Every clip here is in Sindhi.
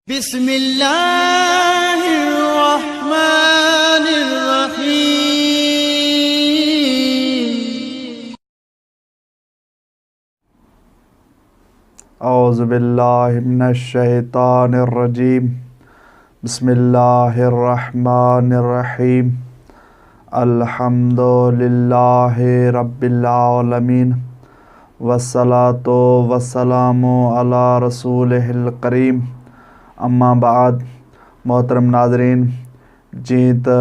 بسم الله الرحمن الرحيم. اعوذ بالله من الشيطان الرجيم بسم الله الرحمن الرحيم الحمد لله رب العالمين والصلاة والسلام علي رسوله الڪريم اما بعد محترم ناظرين جيئن ته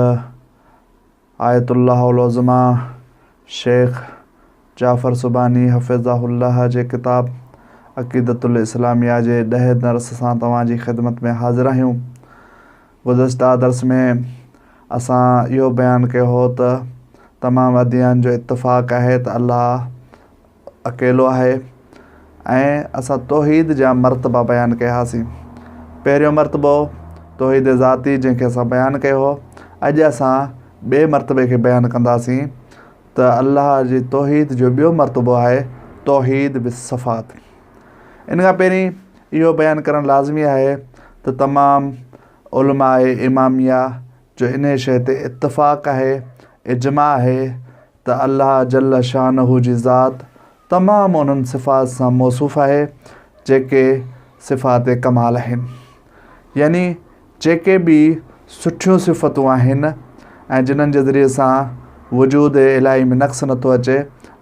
آيت الله العظميٰ شيخ جعفر سبحاني حفظه الله جي ڪتاب عقيدة الاسلاميه جي ڏهين درس سان توهان جي خدمت ۾ حاضر آهيون. گذشته درس ۾ اسان اهو بيان ڪيو هو ته تمام اديان جو اتفاق آهي ته الله اڪيلو آهي ۽ اسان توحيد جا مرتبا بيان ڪيا هئاسين. پهريون مرتبو توحيد ذاتي جنهن کي اسان بيان ڪيو هو. اڄ اسان ٻئي مرتبي کي بيان ڪنداسين ته الله جي توحيد جو ٻيو مرتبو آهي توحيد بالصفات. ان کان پهرين اهو بيان ڪرڻ لازمي آهي ته تمام علماء اماميه جو انهي شيء تي اتفاق آهي، اجماع آهي ته الله جل شانه جي ذات تمام انهن صفات سان موصوف آهي جيڪي صفات ڪمال آهن. يعني جيڪي به سٺيون صفتون آهن ۽ جنھن جي ذريعي سان وجود الاهي ۾ نقص نٿو اچي،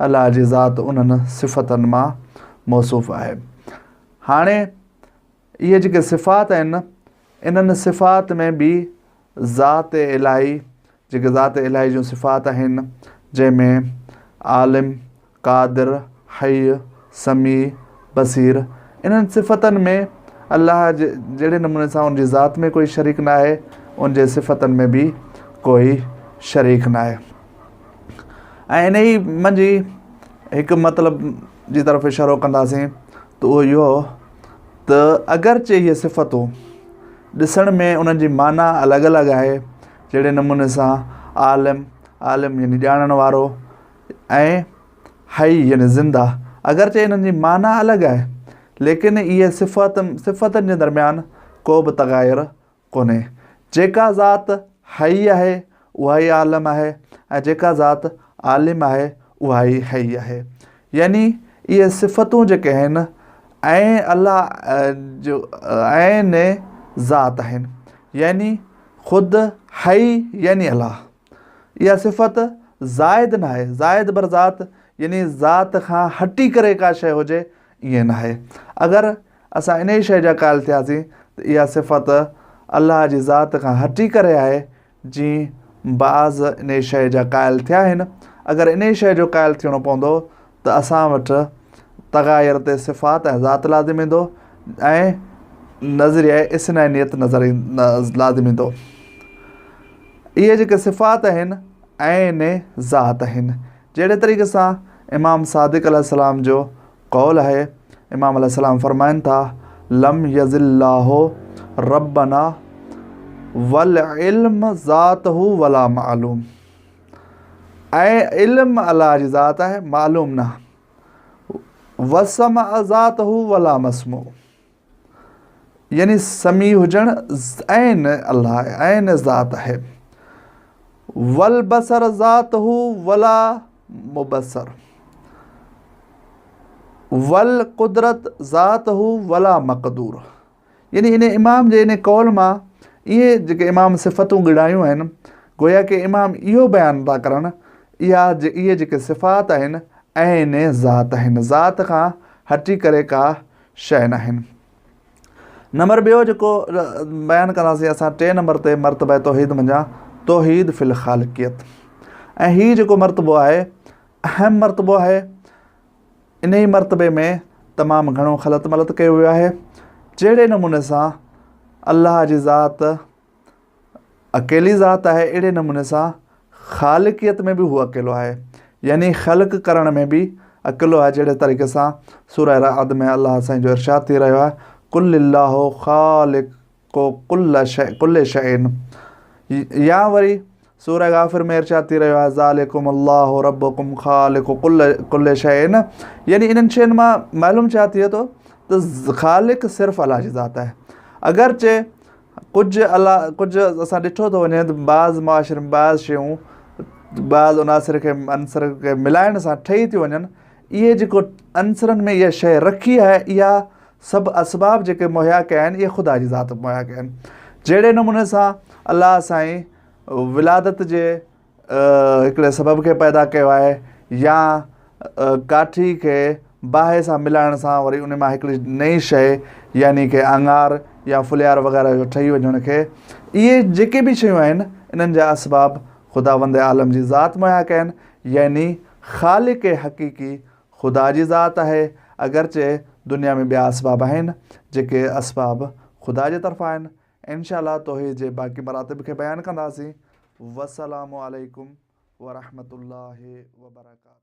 الله جي ذات انهن صفتن مان موصوف آهي. هاڻي اهي جيڪي صفات آهن، انهن صفات ۾ به ذات الاهي، جيڪي ذات الاهي جون صفات آهن، جنهن ۾ عالم، قادر، حي، سميع، بصير، انهن صفتن ۾ الله جي جهڙي نموني سان ان جي ذات ۾ ڪوئي شريڪ نه آهي، ان جي صفتن ۾ به ڪوئي شريڪ نه آهي. ۽ انهي منجهه هڪ مطلب جي طرف اشارو ڪنداسين ته اهو اهو ته اگرچه اهي صفتون ڏسڻ ۾ انهن جي معنيٰ الڳ الڳ آهي، جهڙي نموني سان عالم، عالم يعني ڄاڻڻ وارو، ۽ حي يعني زنده، اگرچه انهن جي معنيٰ الڳ آهي، ليڪن اهي صفت صفتن جي درميان ڪو به تغاير ڪونهي. جيڪا ذات حي آهي اها ئي عالم آهي ۽ جيڪا ذات عالم آهي اها ئي حي آهي. يعني اهي صفتون جيڪي آهن عين الله جو عين ذات آهن. يعني خود حي يعني الله. اها صفت زائد ناهي، زائد بر ذات يعني ذات کان هٽي ڪري ڪا شيء هجي ائين ناهي. اگر اسان انهيء شيء جا قائل ٿياسين ته اها صفت الله جي ذات کان هٽي ڪري آهي، جيئن بعض انهيء شيء جا قائل ٿيا آهن، اگر انهيء شيء جو قائل ٿيڻو پوندو ته اسان وٽ تغاير تي صفات ۽ ذات لازم ايندو ۽ نظريه اثنينيت نظر لازم ايندو. اهي جيڪي صفات آهن عين ذات آهن. جهڙي طريقي سان امام صادق عليه السلام جو قول آهي، امام عليه السلام فرمائن ٿا، لم يزل الله ربنا والعلم ذاته ولا معلوم ۽ علم الله جي ذات آهي معلوم نه، والسمع ذاته ولا مسموع يعني سميع هجڻ عين الله آهي، عين ذات آهي. والبصر ذاته ولا مبصر والقدرت ذاته ولا مقدور يعني ان امام جي ان قول مان اهي جيڪي امام صفتون ڳڻايون آهن گويا ڪي امام اهو بيان ٿا ڪرن اها اهي جيڪي صفات آهن عين ذات آهن ذات کان هٽي ڪري ڪا شيء ناهن. نمبر ٻيو جيڪو بيان ڪنداسين اسان ٽئين نمبر تي مرتبه توحيد منجهان توحيد في الخالقيت ۽ هي جيڪو مرتبو آهي اهم مرتبو آهي انهي مرتبي ۾ تمام گهڻو خلط ملط ڪيو ويو آهي جهڙي نموني سان الله جي ذات اڪيلي ذات آهي اهڙي نموني سان خالقيت ۾ به هو اڪيلو آهي يعني خلق ڪرڻ ۾ به اڪيلو آهي جهڙي طريقي سان سوره رعد ۾ الله سائين جو ارشاد ٿي رهيو آهي قل الله خالق ڪل شيء ڪل شيء يا وري سوره غافر ۾ ارشاد ٿي رهيو آهي ذالڪم الله ربڪم خالق ڪل ڪل شيء يعني انهن شين مان معلوم ڇا ٿئي ٿو ته خالق صرف الله جي ذات آهي. اگرچه ڪجهه الله ڪجهه اسان ڏٺو ٿو وڃي ته بعض معاشري ۾ بعض شيون بعض عناصر کي عنصر کي ملائڻ سان ٺهي ٿيون وڃن. اهي جيڪو عنصرن ۾ اها شيء رکي آهي، اها سڀ اسباب جيڪي مهيا ڪيا آهن، اهي خدا جي ذات مهيا ڪيا آهن. جهڙي نموني سان الله سائين ولادت جي هڪڙي سبب کي پيدا ڪيو آهي يا ڪاٺي کي باهه سان ملائڻ سان وري ان مان هڪڙي نئين شيء يعني ڪي آڱار يا ڦليار وغيره جو ٺهي وڃڻ کي، اهي جيڪي به شيون آهن انهن جا اسباب خداوند عالم جي ذات مهيا ڪيا آهن، يعني خالق حقيقي خدا جي ذات آهي، اگرچه دنيا ۾ ٻيا اسباب آهن جيڪي اسباب خدا جي طرفان آهن. انشاء الله توحيد جي باقي مراتب کي بيان ڪنداسين. والسلام عليڪم ورحمة الله وبرڪاته.